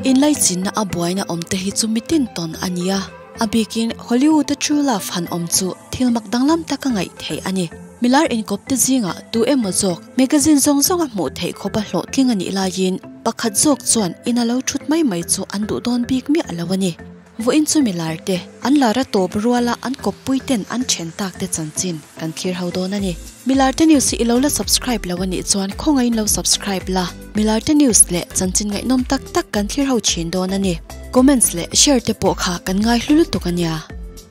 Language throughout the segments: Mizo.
Inlaichinna a buaina awm te hi chu mitin tawn a nia. A bikin Hollywood a true love han awm chu thil mak danglam taka ngaih theih a ni. Milar inkawp te zingah tu emaw zawk magazine zawng zawnga hmuh theih khawpa hlawhtling a nih laiin pakhat zawk chuan ina lo thut mai mai chu an duh dawn bik miah lo a ni. Vawiin chu milar te an lar a tawp ruala an kawppui ten an then tak te chanchin kan thlir ho dawn a ni. Milar te news hi i lo la subscribe lo a nih chuan khawngaihin lo subscribe la, milar te news leh chanchin ngaihnawm tak tak kan thlir ho thin dawn a ni. Comments leh share te pawh kha kan ngai hlu lutuk a nia.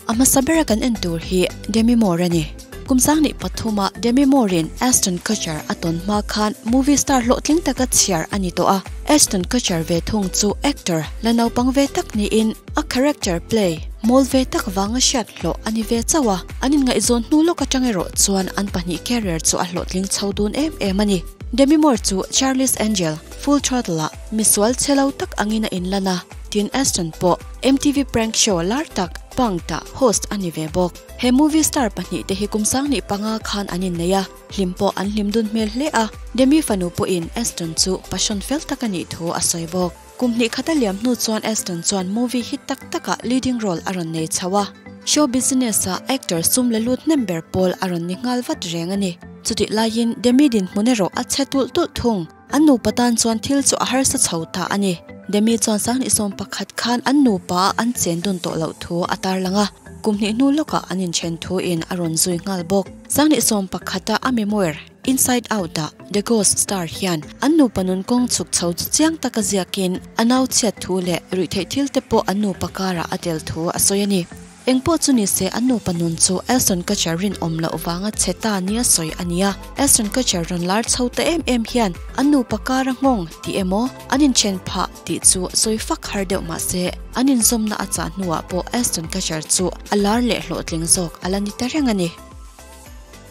A hmasa bera kan en tur hi Demi Moore a ni. Kum sangni pathuma Demi Moore-in Ashton Kutcher a tawn hma khan movie star hlawhtling taka chhiar a ni tawh a. Ashton Kutcher ve thung chu actor la naupang ve tak niin a character play mawl ve tak vanga hriat hlawh a ni ve chauh a. An inngaihzawn hnu lawk atang erawh chuan an pahnih career chu a hlawhtling chho dun em em a ni. Demi Moore chu Charlie's Angel, Full Throttle-ah misual chhe lo tak angin a inlan a, tin Ashton pawh MTV prank show lar tak Punked-ah host a ni ve bawk. He movie star pahnihte hi kum sangni panga khan an innei a, hlim pawh an hlim dun hmel hle a, Demi fanu pawhin Ashton chu passion fel tak a nih thu a sawi bawk. Kum hnih khat a liam hnu chuan Ashton chuan movie hit tak takah leading role a rawn nei chho a, show business-a actor sum la lut hnem ber pawl a rawn ni nghal vat reng a ni. Chutih laiin Demi dinhmun erawh a chhe tulh tulh thung. An nupa tan chuan thil chu a harsa chho ta a ni. Demi chuan sanghnih sawm pakhat khan an nupa a an chen dun tawh loh thu a tarlang a, kum hnih hnu lawkah an inchen thu in a rawn zui nghal bawk. Sanghnih sawm pakhata a memoir Inside Out ah The Ghost Star hian an nupa nun kawng chhuk chho chu chiang taka ziakin a nau chhiat thu leh ruihtheih thil te pawh an nupa karah a tel thu a sawi a ni. Engpawh chu ni se an nupa nun chu Ashton Kutcher rinawm loh vanga chhe ta nia sawi a ni a. Ashton Kutcher rawn lar chho ta em em hian an nupa kar a nghawng tih emaw an inthen phah tih chu sawi fak har deuh mah se an inzawmna a chah hnuah pawh Ashton Kutcher chu a lar leh hlawhtling zawk a la ni ta reng a ni.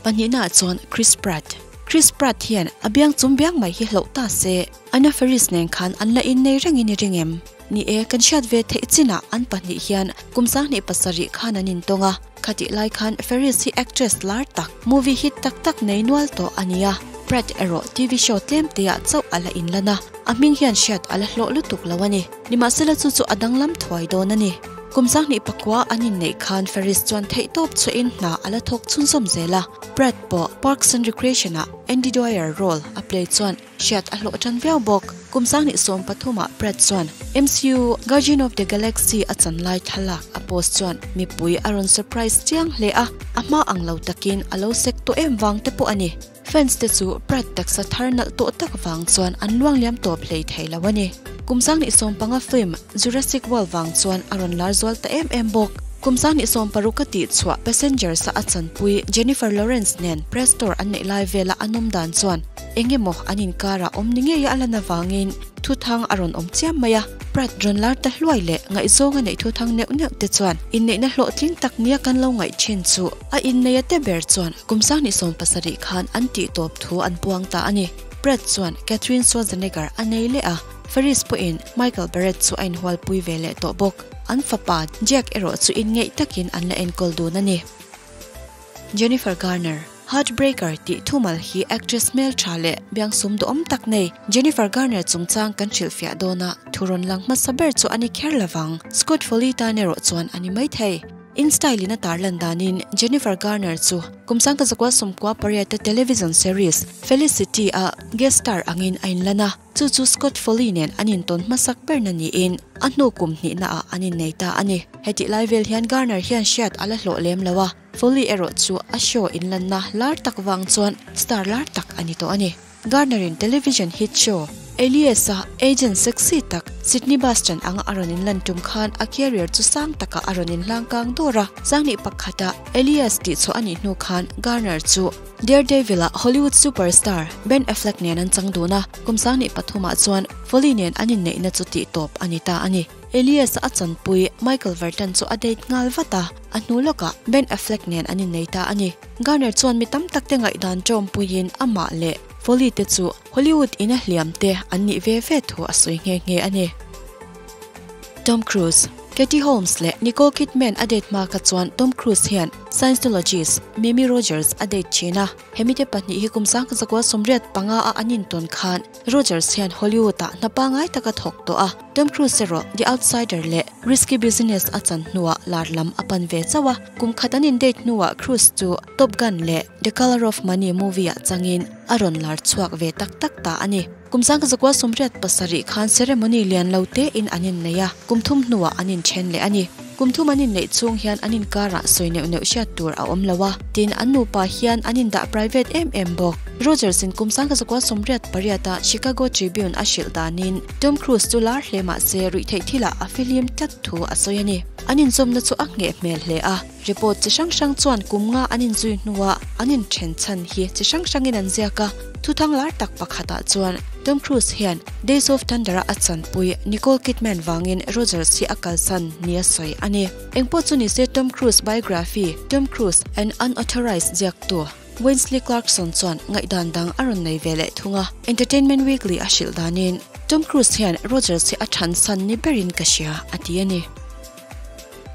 Pahnihnaah chuan Chris Pratt. Chris Pratt hian a biang chum biang mai hi hloh ta se Anna Faris nen khan an la innei rengin i ring em? Ni e, kan hriat ve theih chinah an pahnih hian kum sanghnih pasarih khan an intawng a, khatih lai khan Ferris hi actress lar tak, movie hit tak tak nei nual tawh a ni a, Pratt erawh TV show tlem teah chauh a la inlan a, a hming hian hriat a la hlawh lutuk lo a ni. Nimahsela chu chu a danglam thuai dawn a ni. Kum sanghnih pakua an inneih khan Ferris chuan theihtawp chhuahin hna a la thawk chhunzawm zel a, Pratt pawh Parks and Recreation-ah Andy Dwyer role a play chuan Hriat a hlawh tan viau bawk. Kum sanghnih sawm pathumah Pratt chuan MCU Guardian of the Galaxy a chan lai thlalak a post chuan mipui a rawn surprise chiang hle a, a hma ang lo takin a lo sek tawh em vang te pawh a ni. Fans te chu Pratt taksa thar nalh tawh tak vang chuan an luang liam tawp hlei thei lo a ni. Kum sanghnih sawm panga film Jurassic World vang chuan a rawn lar zual ta em em bawk. Kum sanghnih sawm paruk a tih chhuah Passengers a a chanpui Jennifer Lawrence nen press tour an neih lai vela a nawm dan chuan Eng emaw an inkarah awm ni ngei a lan avangin thuthang a rawn awm chiam mai a, Pratt rawn lar ta hluai leh ngaihzawng a neih thuthang neuh neuh te chuan inneihna hlawhtling tak nia kan lo ngaih thin chu a inneia te ber chuan kum sanghnih sawm pasarih khan an tih tawp thu an puang ta a ni. Pratt chuan Katherine Schwarzenegger a nei leh a, Ferris pawhin Michael Barrett chu a inhualpui ve leh tawh bawk. An fapa Jack erawh chu inngeih takin an la enkawl dun a ni. Jennifer Garner. Heartbreaker tih thumal hi actress hmeltha leh biangsum duhawm tak nei Jennifer Garner chungchang kan hrilhfiah dawn a, thu rawn lang hmasa ber chu a ni kher lovang. Scott Foley tan erawh chuan a ni maithei. In style in a tarlan danin Jennifer Garner chu kum sangka zakua sawmkua pariata television series Felicity a guest star angin a inlan a. Chu chu Scott Foley nen an intawn hmasak berna niin a hnu kum hnihnaah an innei ta a ni. Hetih lai vel hian Garner hian hriat a la hlawh lem lo a, Foley erawh chu a show inlanna lar tak vang chuan star lar tak a ni tawh a ni. Garner-in television hit show Alias-a agent sexy tak Sydney Bastian anga a rawn inlan tum khan a career chu sang takah a rawn inhlangkang dawr a. Sanghnih pakhata Alias tihchhuah a nih hnu khan Garner chu Daredevil-a Hollywood superstar Ben Affleck nen an chang dun a, kum sanghnih pathumah chuan Foley nen an inneihna chu tih tawp a ni ta a ni. Elias-a a chanpui Michael Verton chu a date nghal vat a, a hnu lawkah Ben Affleck nen an innei ta a ni. Garner chuan mi tam takte ngaihdan ṭawmpuiin amah leh Foley te chu Hollywood ina hliam te an nih ve ve thu a sawi nghe nghe a ni. Tom Cruise, Katie Holmes leh Nicole Kidman a date hma kha chuan Tom Cruise hian Scientologist Mimi Rogers a date thin a. Hemite pahnih hi kum sangkazakua sawmriat panga a an intawn khan Rogers hian Hollywood-ah hna pangngai tak a thawk tawh a. Tom Cruise erawh The Outsider leh Risky Business a chan hnuah lar lam a pan ve chauh a, kum khat an in date hnuah Cruise chu Top Gun leh The Color of Money movie ah changin a rawn lar chhuak ve tak tak ta a ni. Kum 1987 khan ceremony lian lo tein an innei a, kum thum hnuah an inthen leh a ni. Kum thum an inneih chhung hian an inkarah sawi neuh neuh hriat tur a awm lo a, tin an nupa hian an indah private em em bawk. Rogers in kum 1988 a Chicago Tribune a hrilh danin Tom Cruise chu lar hle mah se ruihtheih thilah a fihlim tlat thu a sawi a ni. An inzawmna chu a ngheh hmel hle a, report chi hrang hrang chuan kum nga an inzui hnuah an inthen chhan hi chi hrang hrangin an ziak a. Thuthang lar tak pakhatah chuan Tom Cruise hian Days of Thunder-a a chanpui Nicole Kidman vangin Rogers hi a kalsan nia sawi a ni. Engpawh chu nise Tom Cruise biography Tom Cruise, An Unauthorized ziaktu Wensley Clarkson chuan ngaihdan dang a rawn nei ve leh thung a. Entertainment Weekly a hrilh danin Tom Cruise hian Rogers hi a thansan ni berin ka hria a ti a ni.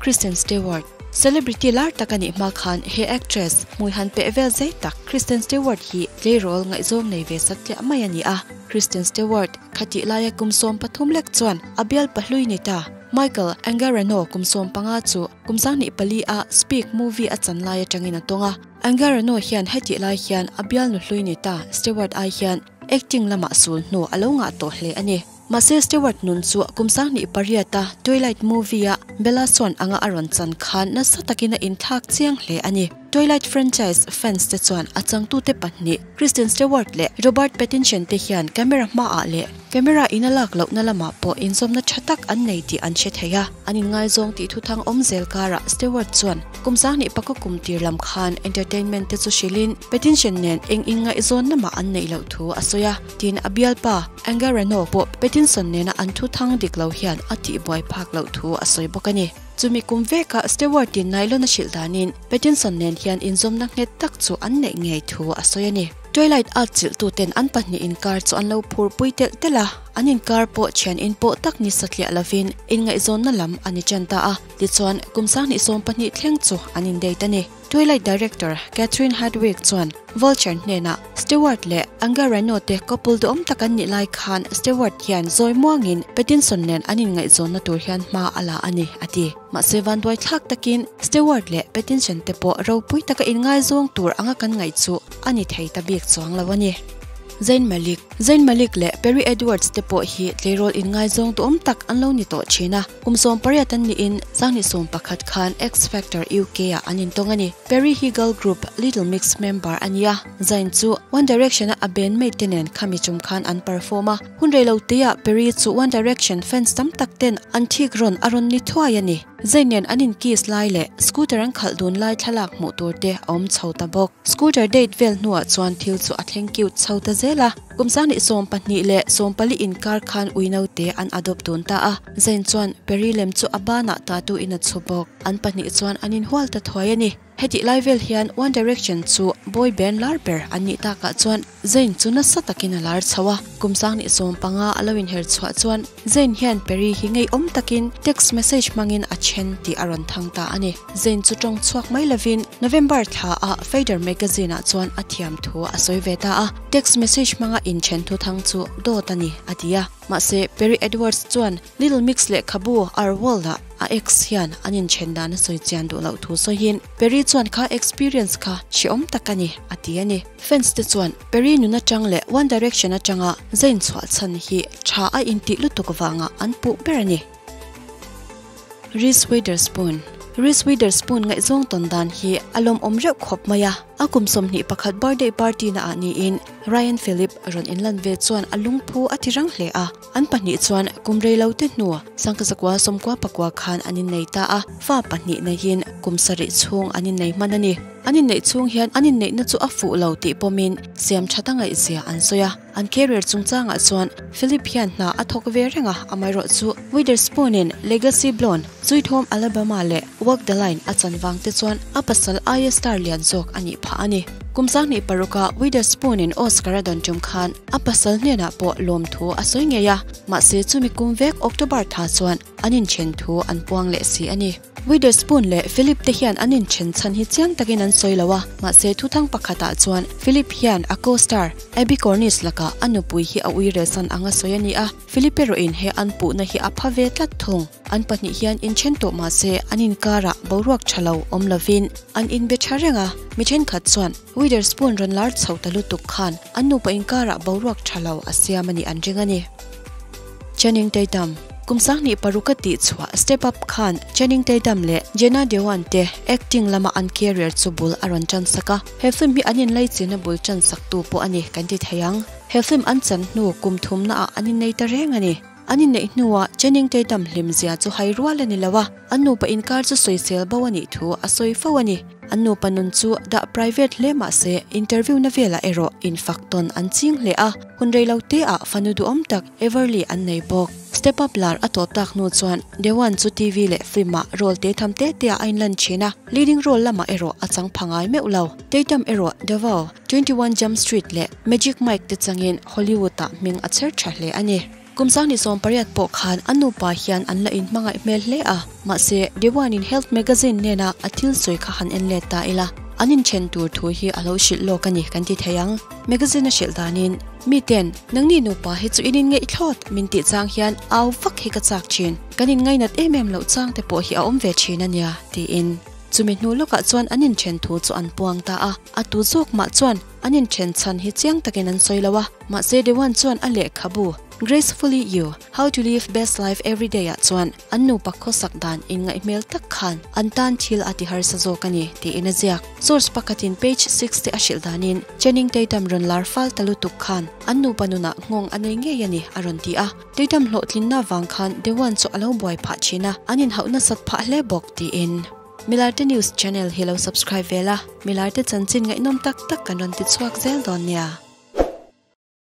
Kristen Stewart, Celebrity lar tak a nih hma khan he actress hmui han peh vel zei tak Kristen Stewart hi tleirawl ngaihzawng nei ve satliah mai a ni a. Kristen Stewart khatih laia kum 13 lek chuan a bial pahlui ni ta. Michael Angarano kum 15 chu kum 24 a Speak movie a chan lai atangin a tawng a. Angarano hian hetih lai hian a bial nuhlui ni ta Stewart ai hian acting lamah sul hnu a lo ngah tawh hle a ni. Mahse Stewart nun chu kum 28 a Twilight movie a Bella Swan anga a rawn chan khan nasa takin a inthlak chiang hle a ni. Twilight franchise fans te chuan a changtute pahnih Kristen Stewart leh Robert Pattinson te hian camera hmaah leh camera in a lak lohna lamah pawh inzawmna tha tak an nei tih an hre thei a. An inngaizawng tih thuthang awm zel karah Stewart chuan kum 21 kum tir lam khan entertainment te chu hrilhin Pattinson nen eng inngaihzawnna mah an neih loh thu a sawi a. Tin, a bialpa Angarano pawh Pattinson nena an thuthang dik lo hian a tihbuai phak loh thu a sawi bawk a ni. Chumi kum vekah Stewart-in nylon a hrilh danin Pattinson nen hian inzawmna nghet tak chu an neih ngei thu a sawi a ni. Twilight at chilhtuten an pahnih inkar chu an lo phurpui telh telh a, an inkar pawh thian inpawh tak ni satliah lovin inngaihzawnna lam a ni tan ta a, tichuan kum 2020 thleng chu an indate a ni. Twilight director Catherine Hardwicke chuan Vulture hnenah Stewart leh Angarano te couple duhawm tak an nih lai khan Stewart hian zawi muangin Pattinson nen an inngaihzawnna tur hian hma a la a ni, a ti. Mahse vanduai thlak takin Stewart leh Pattinson te pawh ropui taka inngaizawng tur anga kan ngaih chu a ni thei ta bik chuang lo a ni. Zayn Malik Zayn Malik leh Perrie Edwards te pawh hi tleirawl inngaizawng duhawm tak an lo ni tawh thin a. Kum 18 an niin 2011 khan X Factor UK ah an intawng a ni. Perrie hi girl group Little Mix member a ni a, Zayn chu One Direction a a bandmate te nen khami tum khan an perform a. Hun rei lo teah Perrie chu One Direction fans tam tak ten an thik rawn a rawn ni thuai a ni. Zayn nen an in kiss lai leh scooter an khalh dun lai thlalak hmuh tur te a awm chho ta bawk. Scooter date vel hnuah chuan thil chu a thleng cute chho ta zel a. Kum 2020 leh 14 inkar khan ui naute an adopt dun ta a, Zayn chuan Perrie lem chu a banah tattoo in a chhu bawk. An pahnih chuan an inhual ta thuai a ni. Hetih lai vel hian One Direction chu boy band lar ber an nih takah chuan Zayn chu nasa takin a lar chho a. Kum 2015 a lo inher chhuah chuan Zayn hian Perrie hi ngeiawm takin text message hmangin a then tih a rawn thang ta a ni. Zayn chu tawng chhuak mai lovin November thla ah Fader magazine ah chuan a thiam thu a sawi ve ta a, text message hmanga inthen thu thang chu dawt a ni a ti a. Mahse, Perrie Edwards chuan Little Mix lehkhabu Our World ah a ex hian an inthen dan a sawi chian duh loh thu sawiin Perrie chuan kha experience kha hrehawm tak a ni a ti a ni. Fans te chuan Perrie nun atang leh One Direction atanga Zayn chhuah chhan hi tha a intih lutuk vangah an puh ber a ni. Reese Witherspoon Reese Witherspoon ngaihzawng tawn dan hi a lawmawm reuh khawp mai a, a kum 21 birthday party na ah niin Ryan Phillippe rawn inlan ve chuan a lungphu a ti rang hle a, an pahnih chuan kum rei lo te hnu sangkazakua sawmkua pakua khan an innei ta a, fa pahnih neihin kum sarih chhung an innei hman a ni. An inneih chhung hian an inneihna chu a fuh lo tih pawmin siam that a ngaihzia an sawi a. An career chungchangah chuan Phillippe hian hna a thawk ve reng a, amaherawh chu Witherspoon-in Legally Blonde, Sweet Home Alabama leh Walk the Line a chan vang te chuan a pasal aia star lian zawk a nih phah a ni. Kum 26 a Witherspoon-in Oscar a dawn tum khan a pasal hnenah pawh lawmthu a sawi ngei a, mahse chumi kum vek October tha chuan an inthen thu an puang leh si a ni. Witherspoon leh Philip te hian an inthen chhan hi chiang takin an sawi lo a, mahse thuthang pakhatah chuan Philip hian a co-star Abbie Cornish lakah a nupui hi a ui relsan anga sawi a ni a, Philip erawhin he an puhna hi a pha ve tlat thung. An pahnih hian inthen tawh mahse an inkarah boruak tha lo awm lovin an inbe tha reng a, mi thenkhat chuan Witherspoon rawn lar chho ta lutuk khan an nupa inkarah boruak tha lo a siam a nih an ring a ni. Channing Tatum, Kum 2006 a tih chhuah Step Up khan Channing Tatum leh Jenna Dewan te acting lama an career chu bul a rawn tan sak a, he film hi an inlaichinna bul tan sak tu pawh a ni kan ti thei ang. He film an chan hnu kum thumna ah an innei ta reng a ni. An inneih hnuah Channing Tatum hlim zia chu hai rual a ni lo a, an nupa inkar chu sawisel bo a nih thu a sawi fo a ni. An nupa nun chu dah private hle mah se interview na velah erawh infak tawn an ching hle a, hun rei lo te ah fanu duhawm tak Everly an nei bawk. Step Up lar a tawp tak hnu chuan Dewan chu TV leh film ah role te tham te te ah a inlan thin a, leading role lamah erawh a chang pha ngai meuh lo. Tatum erawh The Vow, 21 Jump Street leh Magic Mike te changin Hollywood ah hming a chher tha hle a ni. Kum 2018 pawh khan an nupa hian an la inhmangaih hmel hle a, mahse Dewan in Health magazine nena a thil sawi kha han en let ta ila, an inthen tur thu hi a lo hrilh lawk a ni kan ti thei ang. Magazine a hrilh danin, Miten, nangni nupa hi chu in inngeih thlawt min tih chang hian au vak hi ka chak thin, kan inngainat em em loh chang te pawh hi a awm ve thin a nia, tiin. Chumi hnu lawkah chuan an inthen thu chu an puang ta a, a tu zawk mah chuan an inthen chhan hi chiang takin an sawi lo a, mahse Dewan chuan a lehkhabu Gracefully You, How to Live Best Life Every Day ah chuan an nupa khawsak dan inngaih hmel tak khan an tan thil a ti harsa zawk a ni tiin a ziak. Source pakhatin page 60 a hrilh danin Channing Tatum rawn lar fal ta lutuk khan an nupa nunah nghawng a nei ngei a ni a rawn ti a. Tatum hlawhtlinna vang khan Dewan chu a lo buai phah thin a, an inhauh nasat phah hle bawk tiin. Milarte News channel hi lo subscribe ve la, Milarte chanchin ngaihnawm tak tak kan rawn ti chhuak zel dawn nia.